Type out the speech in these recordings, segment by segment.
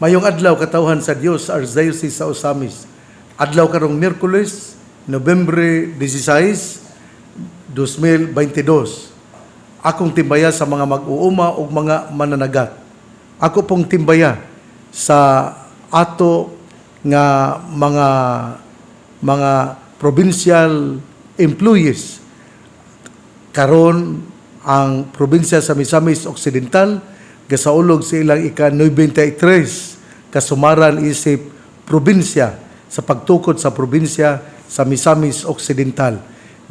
Mayong adlaw, katawhan sa Dios sa Archdiocese sa Ozamiz. Adlaw karong Miyerkules, Nobyembre 16, 2022. Akong timbaya sa mga mag-uuma ug mga mananagat. Ako pong timbaya sa ato nga mga provincial employees. Karon ang probinsya sa Misamis Occidental gasaulog sa ilang ika-93 kasumaran isip probinsya sa pagtukod sa probinsya sa Misamis Occidental.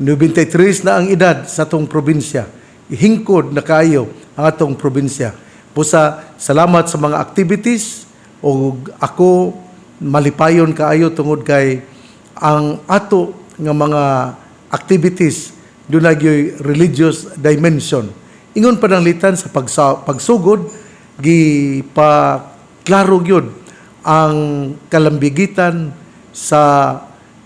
93 na ang edad sa atong probinsya. Hingkod na kaayo ang atong probinsya. Busa salamat sa mga activities ug ako malipayon kaayo tungod kay ang ato nga mga activities duna gyoy religious dimension. Ingon pananglitan sa pagsugod, gi pa klaro gyud ang kalambigitan sa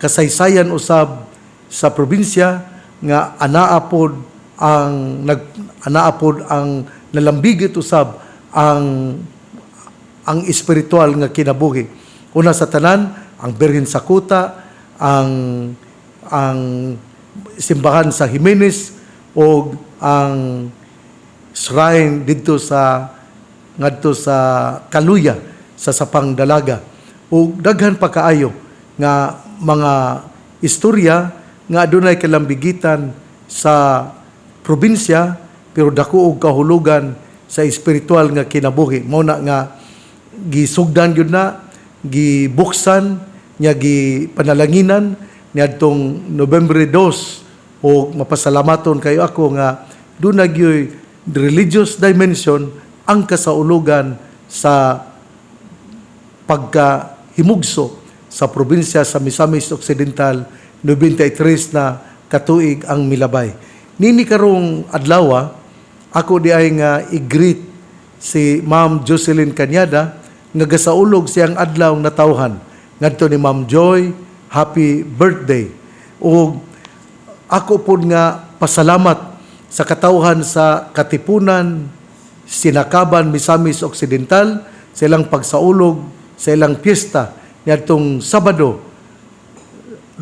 kasaysayan usab sa probinsya nga anaa pod ang nag anaa pod ang nalambigit usab ang espiritual nga kinabuhi. Una sa tanan, ang Birhen sa Kuta, ang simbahan sa Jimenez o ang shrine didto sa ngadto sa Kaluya sa Sapang Dalaga. Ug daghan pa kaayo nga mga istorya nga adunay kalambigitan sa probinsya pero dako og kahulugan sa espiritual nga kinabuhi. Mao na nga gisugdan gyud na, gibuksan nya, gipanalanginan niadtong Nobyembre 2 o mapasalamaton kayo ako nga duna gyoy religious dimension ang kasaulugan sa pagkahimugso sa probinsya sa Misamis Occidental, 93 na katuig ang milabay. Nini karong adlaw, ako di ay nga i-greet si Ma'am Jocelyn Canyada nga gasaulog siyang adlaw natawhan. Ngadto ni Ma'am Joy, happy birthday. Ug ako pod nga pasalamat sa katawhan sa Katipunan, Sinakaban, Misamis Occidental sa ilang pagsaulog sa ilang piyesta niadtong Sabado,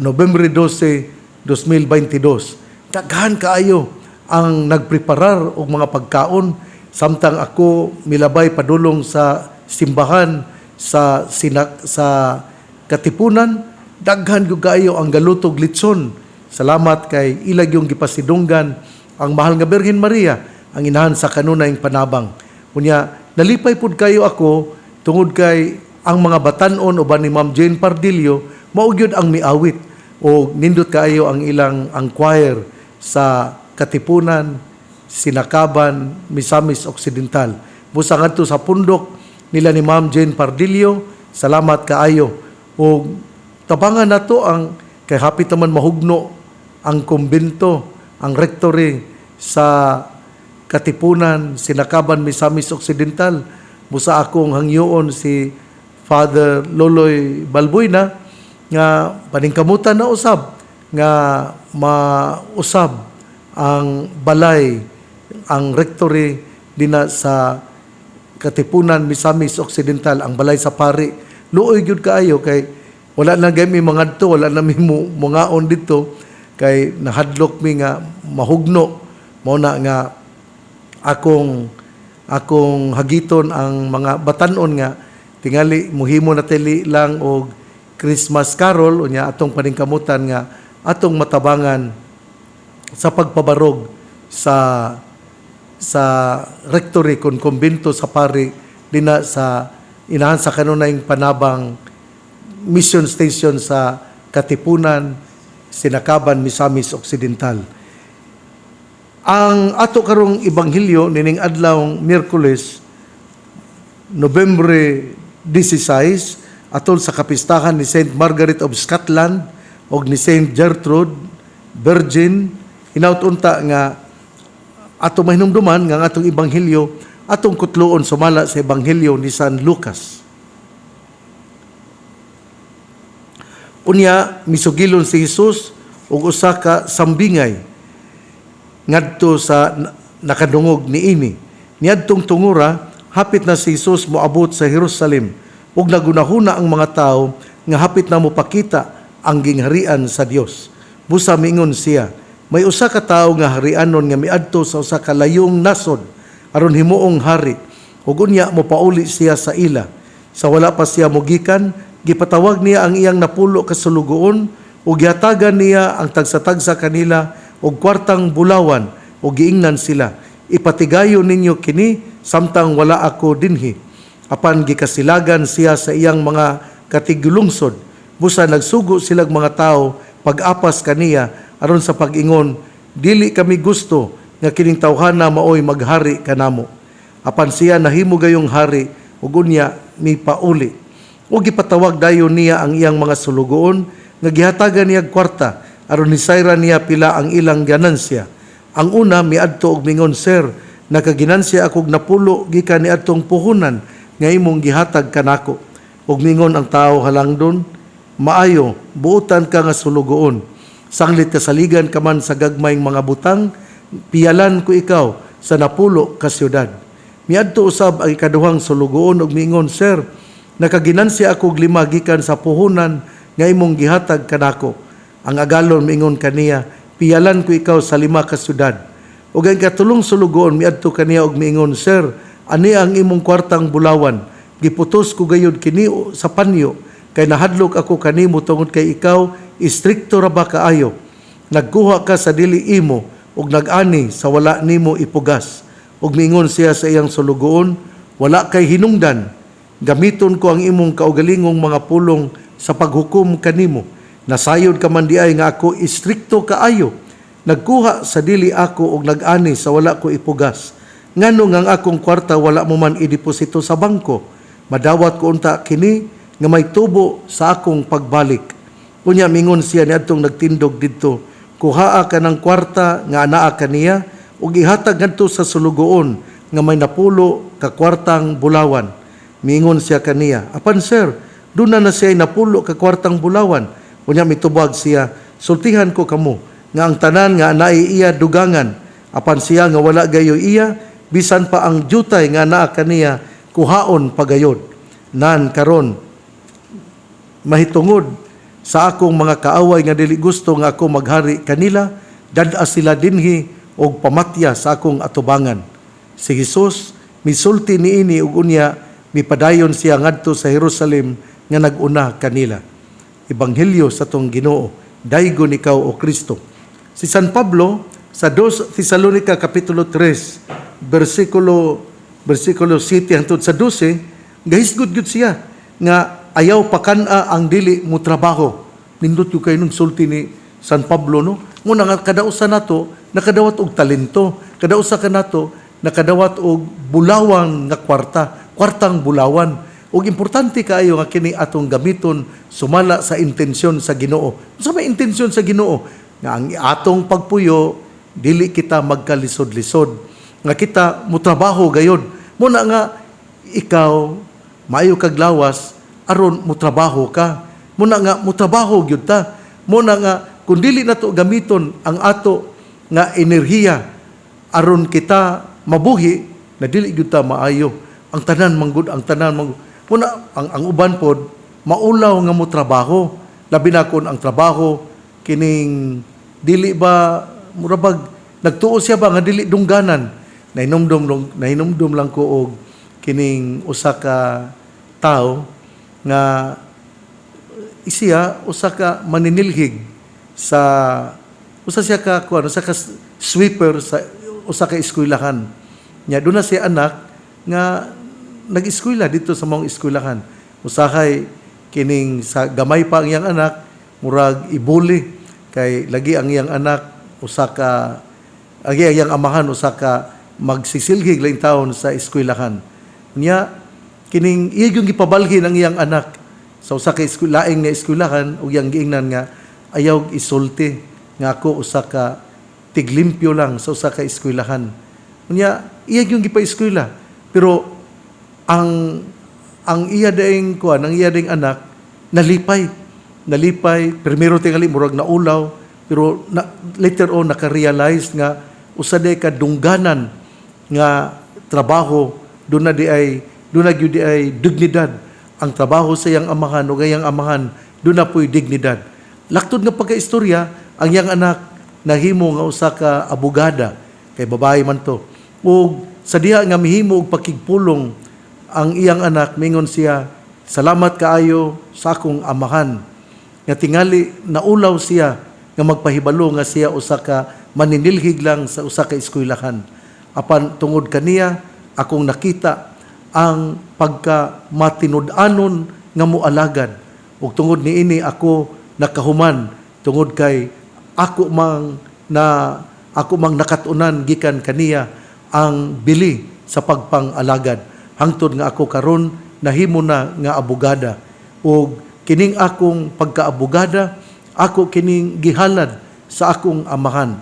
Nobyembre 12, 2022. Daghan kaayo ang nagpreparar og mga pagkaon samtang ako milabay padulong sa simbahan sa sinak sa Katipunan. Daghan gyud kaayo ang galutog litson. Salamat kay ila gyung gipasidunggan ang mahal nga Birhen Maria, ang inahan sa kanunayng panabang. Unya nalipay pud kayo ako tungod kay ang mga batan-on uban ni Ma'am Jane Pardillo mao gyud ang miawit o nindot kaayo ang ilang ang choir sa Katipunan, Sinakaban, Misamis Occidental. Busa ngadto sa pundok nila ni Ma'am Jane Pardillo, salamat kaayo. O tabangan nato ang kay hapit naman mahugno ang kumbento, ang rectory sa Katipunan, Sinakaban, Misamis Occidental. Busa akong hangyoon si Father Loloy Balbuena nga paningkamutan na usab nga mausab ang balay, ang rectory dina sa Katipunan, Misamis Occidental, ang balay sa pari. Luoy gyud kaayo kay wala na gay mi mangadto, wala na mi mongaon didto kay nahadlok mi nga mahugno. Mao na nga akong hagiton ang mga batan-on nga tingali muhimo na tili lang og Christmas carol, unya atong paningkamutan nga atong matabangan sa pagpabarog sa rectory kon kumbento sa pari dina sa Inahan sa Kanunayng Panabang Mission Station sa Katipunan, Sinakaban, Misamis Occidental. Ang ato karong ebanghelyo nining adlaw Miyerkules, Nobyembre 16, atol sa kapistahan ni Saint Margaret of Scotland ug ni Saint Gertrude Virgin. Hinaut unta nga ato mahinumduman nga ang atong ebanghelyo atong kutloon sumala sa Ebanghelyo ni San Lucas. Unya misugilon si Jesus og usa ka sambingay ngadto sa nakadungog niini. Niadtong tungura, hapit na si Jesus moabot sa Jerusalem. Ug nagunahuna ang mga tawo nga hapit na mopakita ang gingharian sa Dios. Busa miingon siya, "May usa ka tawo nga harianon nga miadto sa usa ka layong nasod aron himuong hari, ug unya mopauli siya sa ila. Sa wala pa siya mogikan, gipatawag niya ang iyang 10 ka sulugoon ug gihatagan niya ang tagsa-tagsa kanila og kwartang bulawan ug giingnan sila, 'Ipatigayon ninyo kini samtang wala ako dinhi.' Apan gikasilagan siya sa iyang mga katigulungsod. Busa nagsugo silag mga tawo pag-apas kaniya aron sa pag-ingon, 'Dili kami gusto nga kining tawhana maoy maghari kanamo.' Apan siya nahimo gayong hari ug unya mipauli. Ug gipatawag dayon niya ang iyang mga sulugoon nga gihatagan niya og kwarta aron hisayran niya pila ang ilang ganansya. Ang una miadto og mingon, 'Sir, nakaginansya akog 10 gikan niadtong puhunan nga imong gihatag kanako.' Ug mingon ang tawo halangdon, 'Maayo, buotan ka nga sulugoon. Sanglit kasaligan ka man sa gagmayng mga butang, piyalan ko ikaw sa 10 ka syudad.' Miadto usab ang ikaduhang sulugoon ug miingon, 'Sir, nakaginansya ako og 5 gikan sa puhunan nga imong gihatag kanako.' Ang agalon miingon kaniya, 'Piyalan ko ikaw sa 5 ka syudad.' Ug ang ikatulong sulugoon miadto kaniya ug miingon, 'Sir, ani ang imong kwartang bulawan. Giputos ko gayud kini sa panyo kay nahadlok ako kanimo tungod kay ikaw istrikto ra ba kaayo. Nagkuha ka sa dili imo ug nag-ani sa wala nimo ipugas.' Ug miingon siya sa iyang sulugoon, 'Wala kay hinungdan. Gamiton ko ang imong kaugalingong mga pulong sa paghukom kanimo. Nasayod ka man diay nga ako istrikto kaayo. Nagkuha sa dili ako og nag-ani sa wala ko ipugas. Ngano nga ang akong kwarta wala mo man ideposito sa bangko? Madawat ko unta kini nga may tubo sa akong pagbalik.' Unya mingon siya niadtong nagtindog didto, 'Kuhaa kanang kwarta nga anaa kaniya ug ihatag ngadto sa sulugoon nga may 10 ka kwartang bulawan.' Miingon siya kaniya, 'Apan sir, duna na siya 10 ka kwartang bulawan.' Unya mitubag siya, 'Sultihan ko kamo nga ang tanan nga naay iya dugangan, apan siya nga wala gayoy iya, bisan pa ang jutay nga naa kaniya kuhaon pagayod. Nan karon mahitungod sa akong mga kaaway nga dili gusto nga ako maghari kanila, dad-a sila dinhi og pamatya sa akong atubangan.'" Si Jesus misulti niini ug unya mipadayon siya ngadto sa Jerusalem nga nag-una kanila. Ebanghelyo sa atong Ginoo. Daygon ikaw, o Kristo. Si San Pablo sa 2 Tesalonica kapitulo 3 bersikulo 7 hangtod sa 12, gahisgod gyud siya nga ayaw pakan-a ang dili mo trabaho. Nindot gyud kaayo nung sulti ni San Pablo, no. Muna nga kada usa nato nakadawat og talento, kada usa kanato nakadawat og bulawan nga kwarta, kwartang bulawan. Ug importante kaayo nga kini atong gamiton sumala sa intensyon sa Ginoo. Unsa may intensyon sa Ginoo? Nga ang atong pagpuyo dili kita magkalisod-lisod, nga kita motrabaho gayod. Muna nga ikaw maayo kag lawas aron motrabaho ka. Muna nga motrabaho gyud ta. Muna nga kung dili nato gamiton ang ato nga enerhiya aron kita mabuhi, na dili gyud ta maayo. Ang tanan manggod, ang tanan manggod. Muna ang uban pod maulaw nga mo trabaho, labi na kon ang trabaho kining dili ba mura bag nagtuo siya ba nga dili dungganan. Nahinumdum lang ko og kining usa ka tawo nga siya usa ka maninilhig sa usa siya ka kuan, usa ka sweeper sa usa ka eskwelahan. Nya duna siya anak nga nag-eskwela dito sa maong eskwelahan. Usahay kining sa gamay pa ang iyang anak, murag ibuli kay lagi ang iyang anak usa ka agi ang iyang amahan usa ka magsisilhig laing taon sa eskwelahan. Nya kining iya yung gipabalhin ang iyang anak sa usa ka laing nga eskwelahan ug iyang giingnan nga ayaw isulti nga ako usa ka tiglimpyo lang sa usa ka eskwelahan. Unya iya yung gipa-eskwela, pero ang iya daing kuan, ang iya daing anak nalipay, nalipay. Primero tingali murag naulaw, pero na, later on naka-realize nga usa day ka dungganan nga trabaho, duna diay, duna gyud diay dignidad. ang trabaho sa iyang amahan ug iyang amahan duna po'y dignidad. Laktod nga pagkaistorya, ang iyang anak nahimo nga usa ka abogada kay babae man to. Ug sa diha nga mihimo og pakigpulong ang iyang anak, mingon siya, "Salamat kaayo sa akong amahan," nga tingali naulaw siya nga magpahibalo nga siya usa ka maninilhig lang sa usa ka eskwelahan. Apan tungod kaniya akong nakita ang pagka matinud-anon nga moalagad, ug tungod niini ako nakahuman tungod kay ako mang nakat-unan gikan kaniya ang bili sa pagpang-alagad hangtod nga ako karon nahimo na nga abogada, ug kining akong pagkaabogada, ako kining gihalad sa akong amahan,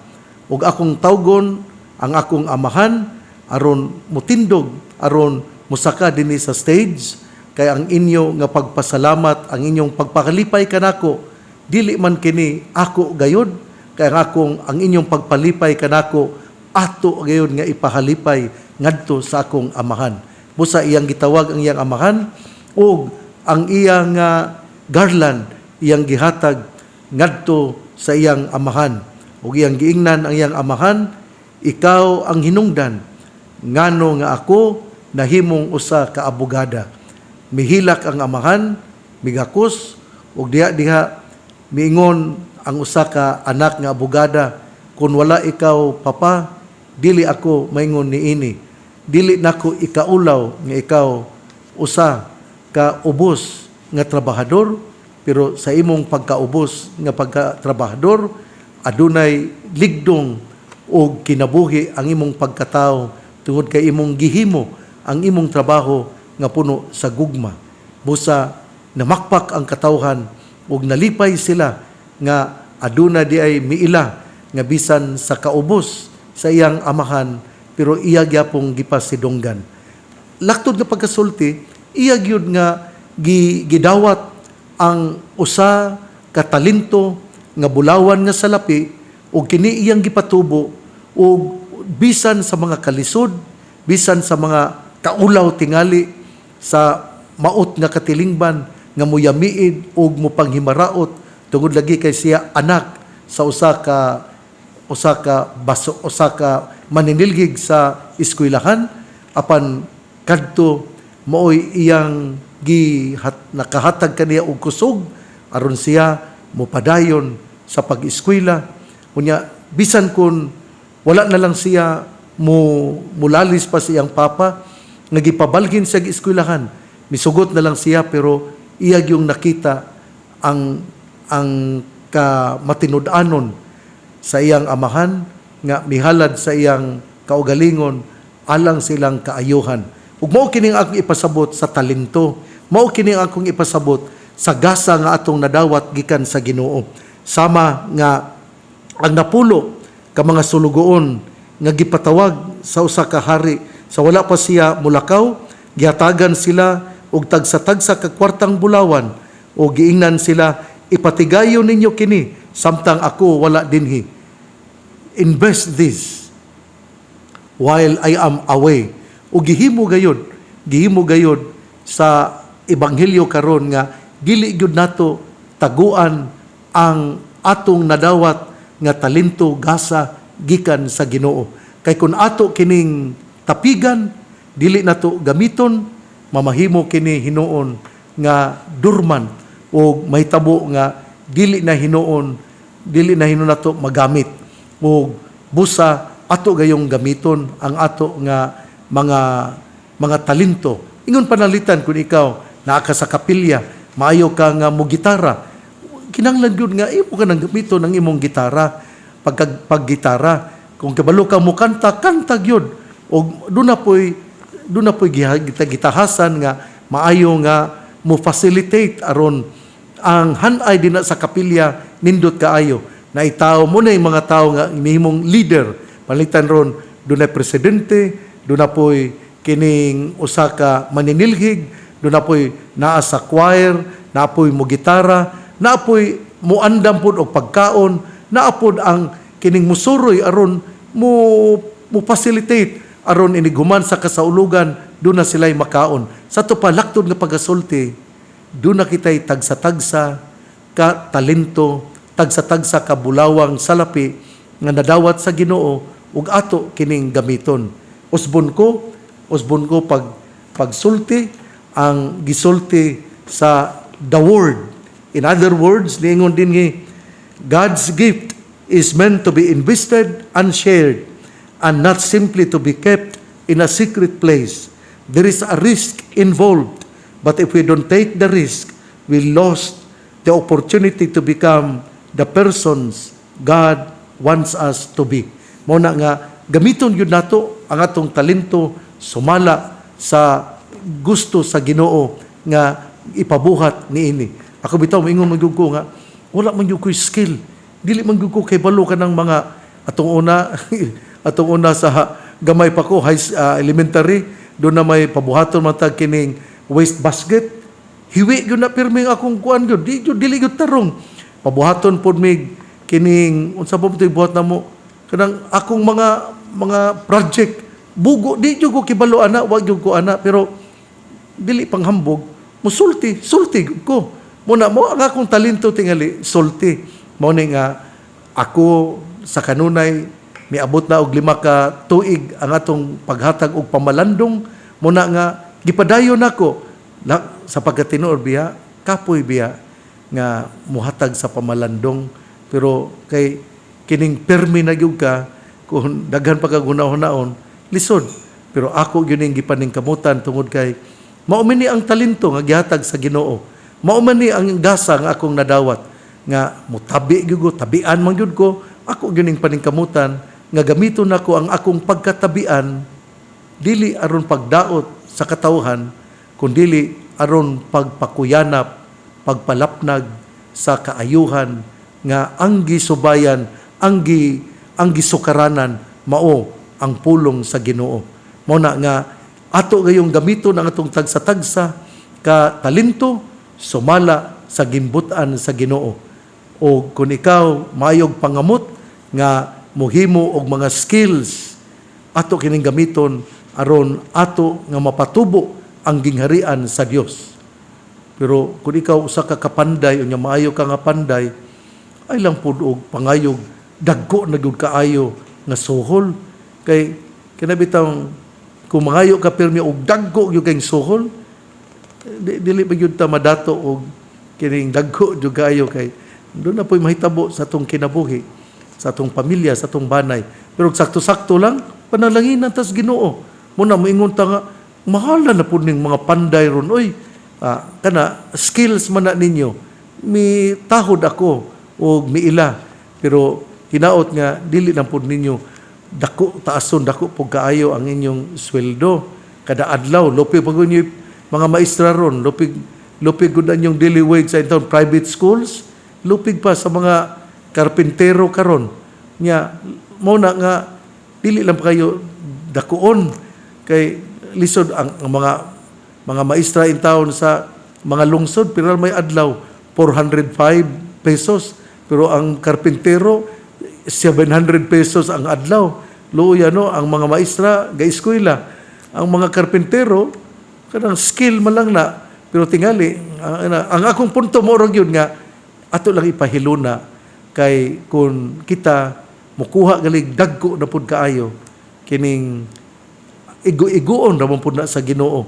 ug akong tawgon ang akong amahan aron mutindog, aron musaka dinhi sa stage, kay ang inyo nga pagpasalamat, ang inyong pagpakalipay kanako, dili man kini ako gayod, kay ang inyong pagpalipay kanako, ato gayod nga ipahalipay ngadto sa akong amahan." Busa iyang gitawag ang iyang amahan ug ang iyang garland iyang gihatag ngadto sa iyang amahan, ug iyang giingnan ang iyang amahan, "Ikaw ang hinungdan ngano nga ako nahimong usa ka abogada." Mihilak ang amahan, migakos, ug diha diha miingon ang usa ka anak nga abogada, "Kung wala ikaw, Papa, dili ako maingon niini. Dili nako ikaulaw nga ikaw usa ka ubos nga trabahador, pero sa imong pagkaubos nga pagkatrabahador, adunay ligdong og kinabuhi ang imong pagkatao tungod kay imong gihimo ang imong trabaho nga puno sa gugma." Busa namakpak ang katawhan ug nalipay sila nga aduna di ay miila nga bisan sa kaubos sa iyang amahan, pero iya gyapong gipasidunggan. Laktod nga pagkasulti, iya gyud nga gidawat ang usa ka talento nga bulawan nga salapi, ug kini iyang gipatubo, ug bisan sa mga kalisod, bisan sa mga kaulaw tingali sa maot nga katilingban nga muyamiid ug mupanghimaraot tungod lagi kay siya anak sa usa ka baso, usa ka maninilgig sa eskwelahan, apan kadto maoy iyang nakahatag kaniya og kusog aron siya mopadayon sa pag-eskwela. Unya bisan kun wala na lang siya mo mulalis pa sa iyang papa nga gipabalhin sa eskwelahan, misugot na lang siya, pero iya yung nakita ang kamatinud-anon sa iyang amahan nga mihalad sa iyang kaugalingon alang silang kaayuhan. Ug mao kini ang akong ipasabot sa talento, mao kini ang akong ipasabot sa gasa nga atong nadawat gikan sa Ginoo. Sama nga ang 10 ka mga sulugoon nga gipatawag sa usa ka hari sa wala pa siya mulakaw, gihatagan sila og tagsa-tagsa ka kwartang bulawan o giingnan sila, "Ipatigayon ninyo kini samtang ako wala dinhi. Invest this while I am away." O gihimo gayod sa ebanghelyo karon nga dili gyud nato taguan ang atong nadawat nga talento, gasa gikan sa Ginoo. Kay kun ato kining tapigan, dili nato gamiton, mamahimo kini hinuon nga dormant o mahitabo nga dili na hinuon nato magamit. O busa ato gayong gamiton ang ato nga mga talento. Ingon panalitan, kung ikaw naa ka sa kapilya, maayo ka nga mo gitara, kinahanglan gyud nga imo ka nang gamiton ang imong gitara, pagka paggitara. Kung kabalo ka mo kanta, kanta gyud. Og duna poy gitahasan nga maayo nga mo facilitate aron ang hanay dinha sa kapilya nindot kaayo. Naitawo mo na yung mga tao nga mihimong leader. Palitan ron, dunay presidente, duna poy kining usa ka maninilhig, duna poy naa sa choir, naa poy mo gitara, naa poy muandam pod og pagkaon, naa pod ang kining musuroy aron mo mo facilitate aron inighuman sa kasaulugan, duna sila'y makaon. Sa ato pa, laktod nga pagasulti, Duna kitay tagsa-tagsa ka talento, tagsa-tagsa ka bulawang salapi nga nadawat sa Ginoo ug ato kining gamiton. Usbon ko pagsulti ang gisulti sa the Word. In other words, niingon dinhi, "God's gift is meant to be invested and shared and not simply to be kept in a secret place. There is a risk involved, but if we don't take the risk, we lost the opportunity to become the persons God wants us to be." Mao na nga gamiton gyud nato ang atong talento sumala sa gusto sa Ginoo nga ipabuhat niini. Ako bitaw, moingon man gyud ko nga wala man gyud ko'y skill. Dili man gyud ko kay balo ka ng mga atong una sa gamay pa ko, high, elementary, duna may pabuhaton man tag kining waste basket. Hiwi gyud na pirmi ang akong kuan gyud. Di gyud, dili gyud tarong. Pabuhaton pod mig kining unsa pa to'y buhat namo, kanang akong mga project bugo, di gyud ko kibalo ana, wa gyud ko ana. Pero dili panghambog, musulti, sulti gyud ko. Muna mo ang akong talento tingali sulti. Mao ni nga ako sa kanunay miabot na og 5 ka tuig ang atong paghatag og pamalandong. Muna nga gipadayon nako la, sa pagkatinuod biya, kapoy biya nga muhatag sa pamalandong, pero kay kining permi na gyud ka, kung daghan pa kag hunahunaon, lisod. Pero ako gyud ning gipaningkamutan tungod kay mao man ni ang talento nga gihatag sa Ginoo, mao man ni ang gasa nga akong nadawat nga mutabi gyud ko, tabian man gyud ko. Ako gyud ning paningkamutan nga gamiton nako ang akong pagkatabian, dili aron pagdaot sa katawhan, kundili aron pagpakuyanap, pagpalapnag sa kaayuhan nga ang gisubayan, ang gisukaranan mao ang pulong sa Ginoo. Mao na nga ato gayong gamiton ang atong tagsa-tagsa ka talento sumala sa gimbut-an sa Ginoo. O kung ikaw maayog pangamot nga mohimo og mga skills, ato kining gamiton aron ato nga mapatubo ang gingharian sa Dios. Pero kung ikaw usa ka kapanday, unya maayo ka nga panday, ay lang pud og pangayog dagko na gyud kaayo nga suhol, kay kinabitang kung mangayo ka pirmi og dagko gyud kayong suhol, dili pa gyud ta madato og kining dagko gyud kaayo, kay duna po'y mahitabo sa atong kinabuhi, sa atong pamilya, sa atong banay. Pero sakto-sakto lang, panalanginan tas Ginoo. Muna moingon ta nga mahala na pud ning mga panday ron, oy. Ah, kana skills man na ninyo, mi tahod ako og miila, pero hinaot nga dili lang pud ninyo dako taason, dako pud kaayo ang inyong sweldo kada adlaw. Lupig pag inyo mga maestra ron, lupig, lupig gud ang inyong daily wage sa intawon private schools, lupig pa sa mga karpintero karon. Nya mo na nga dili lang pa kayo dakuon, kay lisod ang mga maestra in town sa mga lungsod, pero may adlaw 405 pesos, pero ang karpintero 700 pesos ang adlaw. Luoy ano, ang mga maestra ga eskwela, ang mga karpintero kanang skill man lang na. Pero tingali ang akong punto mo gyud nga ato lang ipahiluna, kay kung kita mukuha galig dagko na pud kaayo, kining igo-igoon ra man pud na sa Ginoo.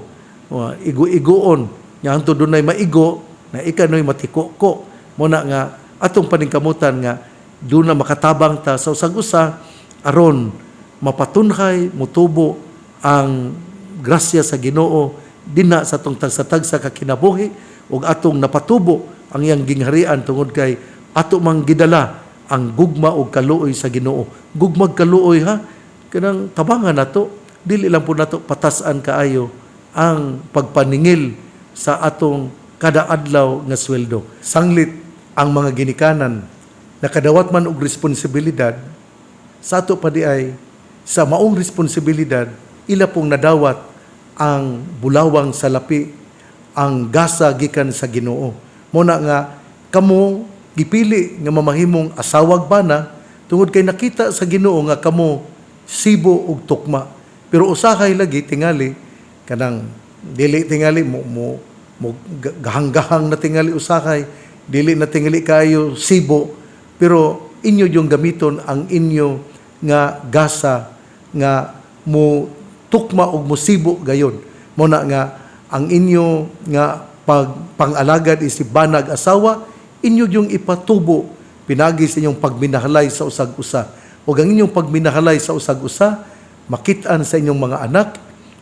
Igo-igoon nga hangtod dunay maigo na ikanoy matiko-ko. Mo na nga atong paningkamutan nga duna makatabang ta sa usag-usa aron mapatunhay, mutubo ang grasya sa Ginoo dinha sa atong tagsa-tagsa ka kinabuhi ug atong napatubo ang iyang gingharian, tungod kay ato mang gidala ang gugma ug kaluoy sa Ginoo. Gugmag kaluoy ha, kanang tabangan nato, dili lang po nato patas-an kaayo ang pagpaningil sa atong kada adlaw nga sweldo. Sanglit ang mga ginikanan nakadawat man og responsibilidad sa ato pa di ay sa maong responsibilidad, ila pong nadawat ang bulawang salapi, ang gasa gikan sa Ginoo. Mo na nga kamo gipili nga mamahimong asawag bana tungod kay nakita sa Ginoo nga kamo sibo ug tukma. Pero usahay lagi tingali kanang dili tingali mo mo Mo gahang-gahang na tingali usahay, dili na tingali kayo sibo, pero inyo yung gamiton ang inyo nga gasa nga mo tukma og musibo gayon. Mo na nga ang inyo nga pag pangalagad isip banag asawa, inyo yung ipatubo pinagi sa inyong pagminahalay sa usag-usa. Ug ang inyong pagminahalay sa usag-usa makit-an sa inyong mga anak,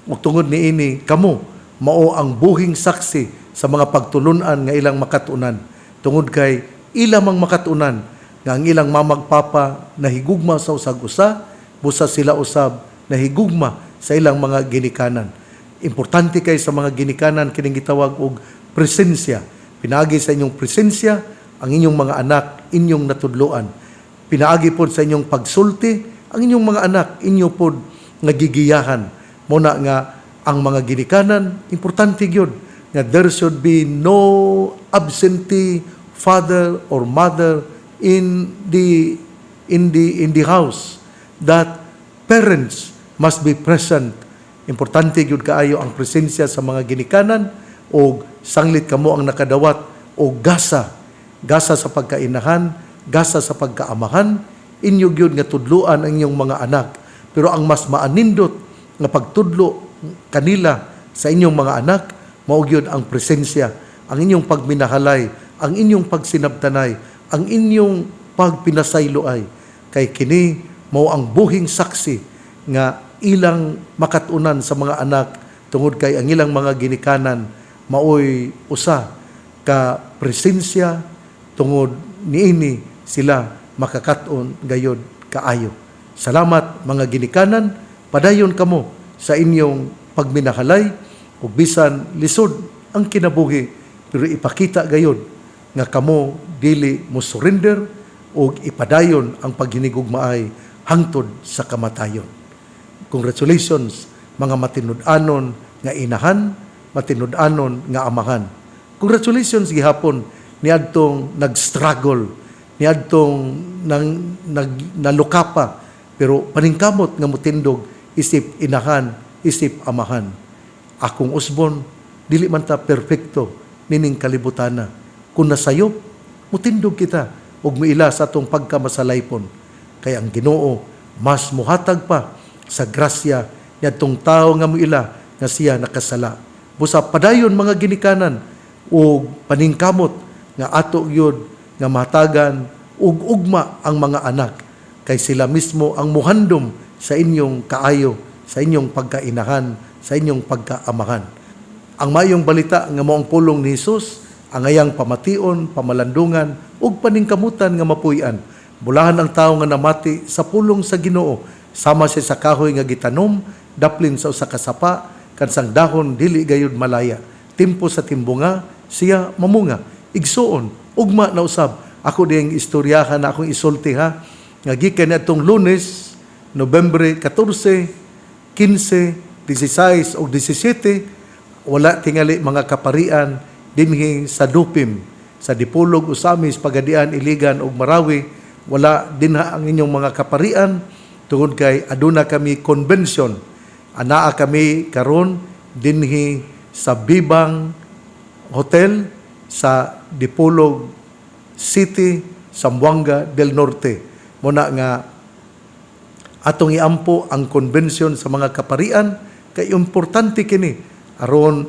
ug tungod niini kamo mao ang buhing saksi sa mga pagtulunan nga ilang makatunan, tungod kay ila mang makatunan nga ang ilang mamag papa nahigugma sa usag-usa, busa sila usab nahigugma sa ilang mga ginikanan. Importante kay sa mga ginikanan kining gitawag og presensya. Pinaagi sa inyong presensya, ang inyong mga anak inyong natudloan. Pinaagi pod sa inyong pagsulti, ang inyong mga anak inyo pod nagigiyahan. Mo na nga ang mga ginikanan, importante gyud nga there should be no absentee father or mother in the house, that parents must be present. Importante gyud kaayo ang presensya sa mga ginikanan, og sanglit kamo ang nakadawat og gasa, gasa sa pagkainahan, gasa sa pagkaamahan, inyo gyud nga tudluan ang inyong mga anak. Pero ang mas maanindot nga pagtudlo kanila sa inyong mga anak, mao gyud ang presensya, ang inyong pagminahalay, ang inyong pagsinabtanay, ang inyong pagpinasayloay. Kay kini mao ang buhing saksi nga ilang makatunan sa mga anak, tungod kay ang ilang mga ginikanan maoy usa ka presensya. Tungod niini sila makakaton gayod kaayo. Salamat, mga ginikanan, padayon kamo sa inyong pagminahalay, ug bisan lisod ang kinabuhi, pero ipakita gayod nga kamo dili mo surrender ug ipadayon ang paghinigugmaay hangtod sa kamatayon. Congratulations, mga matinud-anon nga inahan, matinud-anon nga amahan. Congratulations gihapon niadtong nag-struggle, niadtong nang nag nalukapa, pero paningkamot nga motindog isip inahan, isip amahan. Akong usbon, dili man ta perpekto nining kalibutana. Kung nasayop, mutindog kita ug miila sa atong pagkamasalaypon. Kay ang Ginoo mas muhatag pa sa grasya niadtong tawo nga muila nga siya nakasala. Busa padayon, mga ginikanan, ug paningkamot nga ato gyud nga mahatagan ug ugma ang mga anak, kay sila mismo ang muhandom sa inyong kaayo, sa inyong pagkainahan, sa inyong pagkaamahan. Ang mayong balita nga mao ang pulong ni Hesus ang ayang pamation, pamalandungan ug paningkamutan nga mapuy-an. Bulahan ang tawo nga namati sa pulong sa Ginoo, sama siya sa kahoy nga gitanom daplin sa usa ka sapa, kansang dahon dili gayud malaya. Timpo sa timbunga siya mamunga. Igsuon, ugma na usab ako diyang istoryahan na akong isulti ha, nga gikan niadtong Lunes, Nobyembre 14, 15, 16 ug 17, wala tingali mga kaparian dinhi sa Dupim, sa Dipolog, Ozamiz, Pagadian, Iligan ug Marawi. Wala dinha ang inyong mga kaparian tungod kay aduna kami convention. Anaa kami karon dinhi sa Bibang Hotel sa Dipolog City, Zamboanga del Norte. Muna nga atong iampo ang convention sa mga kaparian kay importante kini aron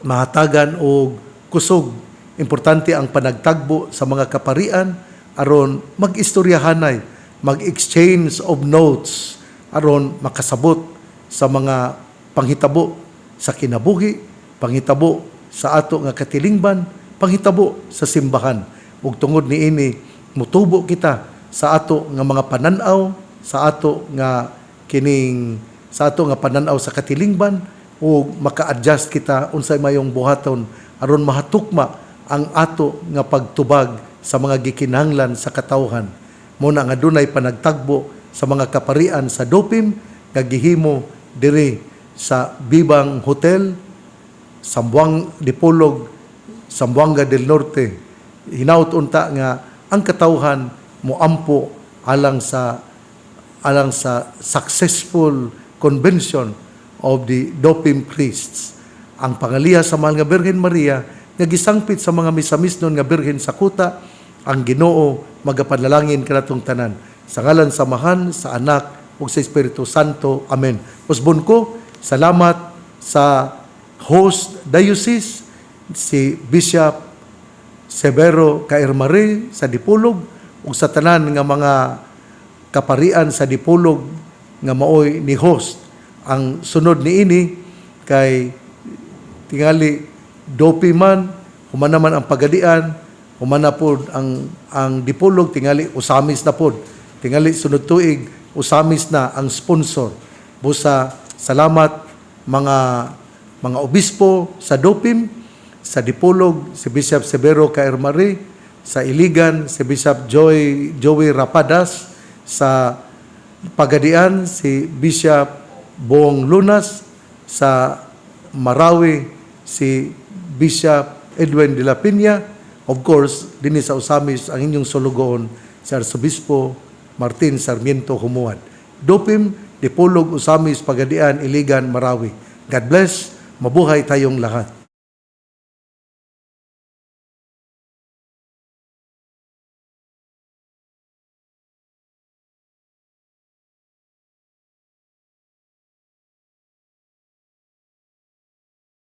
mahatagan og kusog. Importante ang panagtagbo sa mga kaparian aron mag-istoryahanay, mag-exchange of notes, aron makasabot sa mga panghitabo sa kinabuhi, panghitabo sa ato nga katilingban, panghitabo sa simbahan. Ug tungod niini mutubo kita sa ato nga mga pananaw, sa ato nga kining sa ato nga pananaw sa katilingban, ug maka-adjust kita unsay mayong buhaton aron mahatukma ang ato nga pagtubag sa mga gikinahanglan sa katawhan. Mo na nga dunay panagtagbo sa mga kaparian sa Dopim nga gihimo diri sa Bibang Hotel, Sambuang Dipolog, Zamboanga del Norte. Hinaut unta nga ang katawhan moampo alang sa successful convention of the Dopim priests. Ang pangaliya sa Mahal nga Birhen Maria nga gisangpit sa mga Misamisnon nga Birhen sa kuta, ang Ginoo magapanalangin kanatong tanan. Sa ngalan sa Amahan, sa Anak ug sa Espiritu Santo. Amen. Usbon ko, salamat sa host diocese, si Bishop Severo Caermare sa Dipolog ug sa tanan nga mga kaparian sa Dipolog nga maoy ni host. Ang sunod niini kay tingali Dopim man, human naman ang Pagadian, human na pod ang Dipolog, tingali Ozamiz na pod. Tingali sunod tuig Ozamiz na ang sponsor. Busa salamat mga obispo sa Dopim, sa Dipolog si Bishop Severo Caermare, sa Iligan si Bishop Joey Rapadas, sa Pagadian si Bishop Bong Lunas, sa Marawi si Bishop Edwin de la Peña, of course, dinhi sa Ozamiz ang inyong sulugoon, si Arsobispo Martin Sarmiento Jumuad. Dopim, Dipolog, Ozamiz, Pagadian, Iligan, Marawi. God bless, mabuhay tayong lahat.